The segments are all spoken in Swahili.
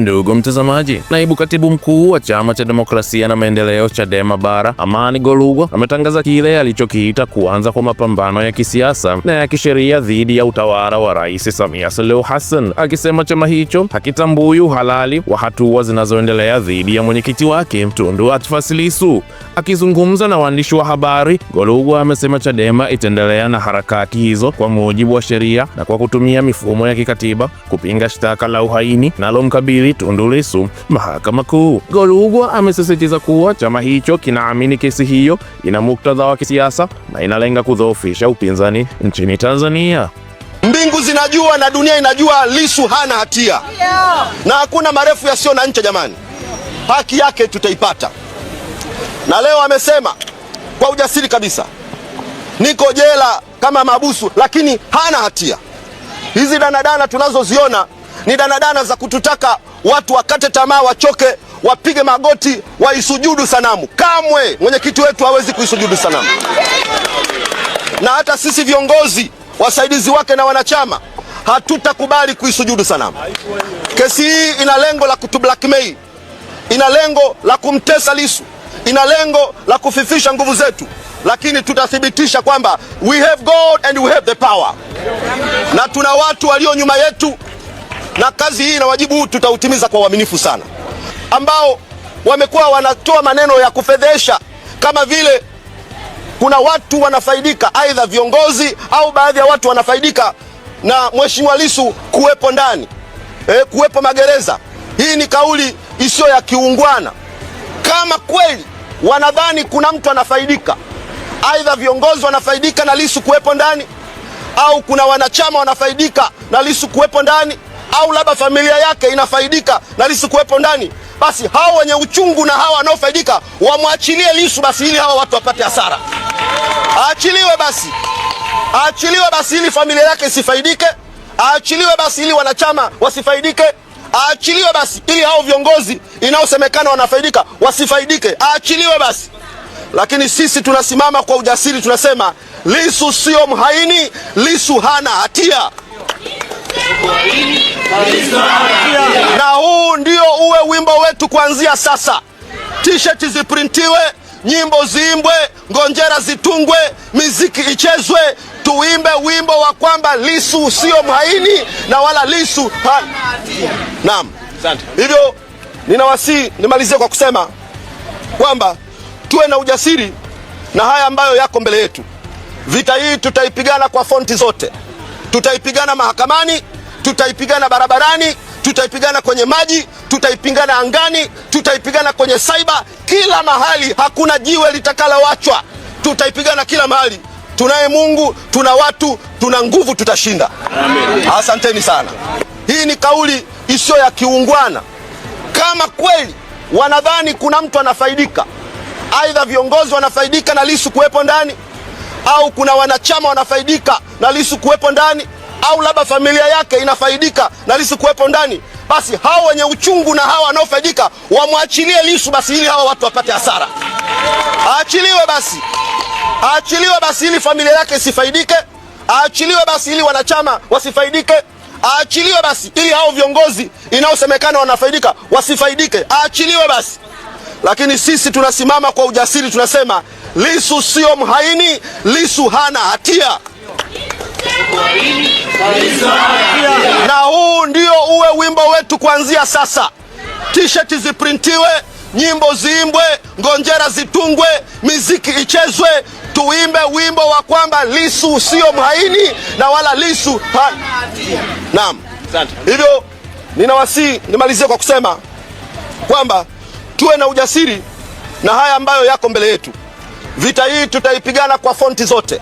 Ndugu mtazamaji, naibu katibu mkuu wa Chama cha Demokrasia na Maendeleo Chadema Bara, Amani Golugwa, ametangaza kile alichokiita kuanza kwa mapambano ya kisiasa na ya kisheria dhidi ya utawala wa Rais Samia Suluhu Hassan, akisema chama hicho hakitambui uhalali wa hatua zinazoendelea dhidi ya mwenyekiti wake Tundu Antipas Lissu. Akizungumza na waandishi wa habari, Golugwa amesema Chadema itaendelea na harakati hizo kwa mujibu wa sheria na kwa kutumia mifumo ya kikatiba kupinga shtaka la uhaini linalomkabili Tundu Lissu Mahakama Kuu. Golugwa amesisitiza kuwa chama hicho kinaamini kesi hiyo ina muktadha wa kisiasa na inalenga kudhoofisha upinzani nchini Tanzania. Mbingu zinajua na dunia inajua Lissu hana hatia, na hakuna marefu yasiyo na ncha jamani, haki yake tutaipata. Na leo amesema kwa ujasiri kabisa, niko jela kama mahabusu, lakini hana hatia. Hizi danadana tunazoziona ni danadana za kututaka watu wakate tamaa, wachoke, wapige magoti, waisujudu sanamu. Kamwe mwenyekiti wetu hawezi kuisujudu sanamu, na hata sisi viongozi wasaidizi wake na wanachama hatutakubali kuisujudu sanamu. Kesi hii ina lengo la kutu blackmail, ina lengo la kumtesa Lissu, ina lengo la kufifisha nguvu zetu, lakini tutathibitisha kwamba we have God and we have the power, na tuna watu walio nyuma yetu, na kazi hii na wajibu huu tutautimiza kwa uaminifu sana, ambao wamekuwa wanatoa maneno ya kufedhesha kama vile kuna watu wanafaidika, aidha viongozi au baadhi ya watu wanafaidika na Mheshimiwa Lissu kuwepo ndani, kuwepo magereza. Hii ni kauli isiyo ya kiungwana. Kama kweli wanadhani kuna mtu anafaidika, aidha viongozi wanafaidika na Lissu kuwepo ndani, au kuna wanachama wanafaidika na Lissu kuwepo ndani, au labda familia yake inafaidika na Lissu kuwepo ndani, basi hao wenye uchungu na hawa wanaofaidika wamwachilie Lissu basi, ili hawa watu wapate hasara. Aachiliwe basi, aachiliwe basi ili familia yake isifaidike. Aachiliwe basi ili wanachama wasifaidike. Aachiliwe basi ili hao viongozi inaosemekana wanafaidika wasifaidike. Aachiliwe basi. Lakini sisi tunasimama kwa ujasiri, tunasema Lissu sio mhaini, Lissu hana hatia, na huu ndio uwe wimbo wetu kuanzia sasa. T-shirt ziprintiwe, nyimbo ziimbwe, ngonjera zitungwe, miziki ichezwe, tuimbe wimbo wa kwamba Lissu sio mhaini na wala Lissu ha... Naam, hivyo ninawasihi, nimalizie kwa kusema kwamba tuwe na ujasiri na haya ambayo yako mbele yetu. Vita hii tutaipigana kwa fronti zote, tutaipigana mahakamani, tutaipigana barabarani, tutaipigana kwenye maji, tutaipigana angani, tutaipigana kwenye cyber, kila mahali. Hakuna jiwe litakalowachwa, tutaipigana kila mahali. Tunaye Mungu, tuna watu, tuna nguvu, tutashinda. Amen. Asanteni sana. Hii ni kauli isiyo ya kiungwana. Kama kweli wanadhani kuna mtu anafaidika, aidha viongozi wanafaidika na Lissu kuwepo ndani, au kuna wanachama wanafaidika na Lissu kuwepo ndani, au labda familia yake inafaidika na Lissu kuwepo ndani, basi hao wenye uchungu na hawa wanaofaidika wamwachilie Lissu basi, ili hawa watu wapate hasara. Aachiliwe basi, aachiliwe basi ili familia yake isifaidike. Aachiliwe basi ili wanachama wasifaidike. Aachiliwe basi ili hao viongozi inaosemekana wanafaidika wasifaidike. Aachiliwe basi. Lakini sisi tunasimama kwa ujasiri, tunasema Lissu sio mhaini, Lissu hana hatia, na huu ndio uwe wimbo wetu kuanzia sasa. T-shirt ziprintiwe, nyimbo ziimbwe, ngonjera zitungwe, miziki ichezwe, tuimbe wimbo wa kwamba Lissu sio mhaini na wala Lissu ha... Naam, hivyo ninawasihi, nimalizie kwa kusema kwamba tuwe na ujasiri na haya ambayo yako mbele yetu. Vita hii tutaipigana kwa fronti zote,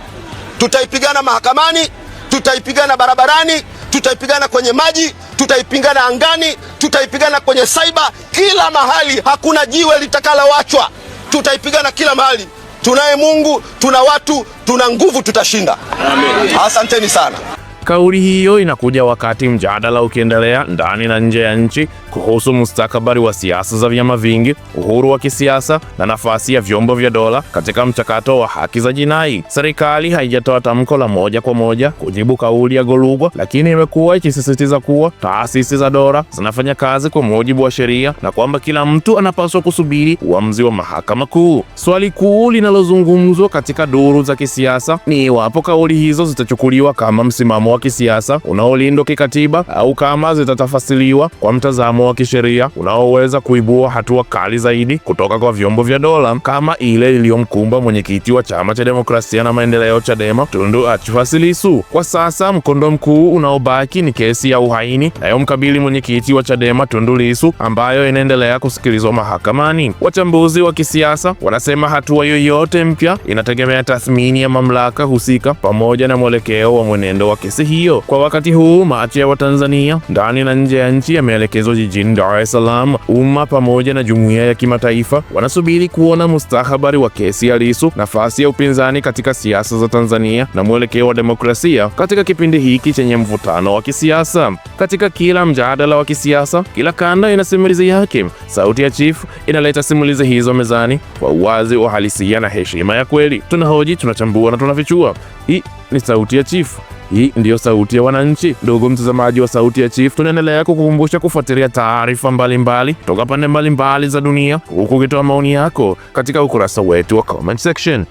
tutaipigana mahakamani, tutaipigana barabarani, tutaipigana kwenye maji, tutaipigana angani, tutaipigana kwenye cyber, kila mahali. Hakuna jiwe litakalowachwa, tutaipigana kila mahali. Tunaye Mungu, tuna watu, tuna nguvu, tutashinda. Amen. Asanteni sana. Kauli hiyo inakuja wakati mjadala ukiendelea ndani na nje ya nchi kuhusu mustakabali wa siasa za vyama vingi, uhuru wa kisiasa na nafasi ya vyombo vya dola katika mchakato wa haki za jinai. Serikali haijatoa tamko la moja kwa moja kujibu kauli ya Golugwa, lakini imekuwa ikisisitiza kuwa taasisi za dola zinafanya kazi kwa mujibu wa sheria na kwamba kila mtu anapaswa kusubiri uamuzi wa Mahakama Kuu. Swali kuu linalozungumzwa katika duru za kisiasa ni iwapo kauli hizo zitachukuliwa kama msimamo wa kisiasa unaolindwa kikatiba au kama zitatafasiliwa kwa mtazamo wa kisheria unaoweza kuibua hatua kali zaidi kutoka kwa vyombo vya dola kama ile iliyomkumba mwenyekiti wa Chama cha Demokrasia na Maendeleo Chadema Tundu Antipas Lissu. Kwa sasa mkondo mkuu unaobaki ni kesi ya uhaini inayomkabili mwenyekiti wa Chadema Tundu Lissu ambayo inaendelea kusikilizwa mahakamani. Wachambuzi wa kisiasa wanasema hatua yoyote mpya inategemea tathmini ya mamlaka husika pamoja na mwelekeo wa mwenendo wa kesi hiyo. Kwa wakati huu, macho ya Watanzania ndani na nje ya nchi yameelekezwa jijini Dar es Salaam. Umma pamoja na jumuiya ya kimataifa wanasubiri kuona mustakabali wa kesi ya Lissu, nafasi ya upinzani katika siasa za Tanzania na mwelekeo wa demokrasia katika kipindi hiki chenye mvutano wa kisiasa. Katika kila mjadala wa kisiasa, kila kanda ina simulizi yake. Sauti ya Chief inaleta simulizi hizo mezani kwa uwazi, uhalisia na heshima ya kweli. Tunahoji, tunachambua na tunafichua. Hii ni Sauti ya Chief. Hii ndiyo sauti ya wananchi. Ndugu mtazamaji wa Sauti ya Chief, tunaendelea kukukumbusha kufuatilia taarifa mbalimbali toka pande mbalimbali za dunia, huku ukitoa maoni yako katika ukurasa wetu wa comment section.